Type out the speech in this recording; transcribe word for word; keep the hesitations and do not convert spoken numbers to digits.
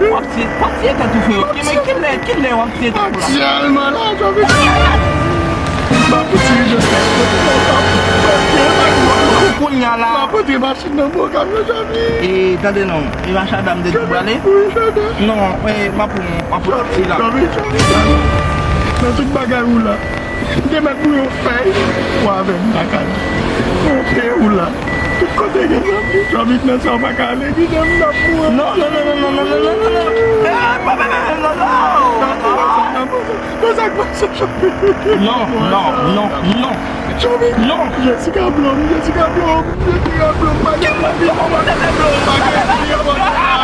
W ap tiye, w ap tiye tèt ou, frè. Ki, men, kilè, kilè w ap tiye tèt ou la? Aktyèlman la, Djòvik. M ap tiye tèt mwen. Pou kounye a la. M ap antre machin nan bò kamyon, Djòvik. E, tande non, e machada m te di w prale? Wi, machada. Non, e, m ap pran, m ap pran taksi la. Djòvik, Djòvik, Djòvik. Nan tout bagay ou la. M te mèt bouyi yon fèy pou avè m lakay la. Mwen peye ou la. Tout kote gen zanmi, Djòvik, nan sa w pa ka ale, gide m, m ap mouri. Non, non, non. Eh, pa, pa, pa, non, non. Nan sa k pase, Djòvik? Non, non, non, non. Djòvik. Non. Jessica blo m, Jessica blo m, Jessica blo m, pa gen moun ki konprann. Pa gen moun ki konprann.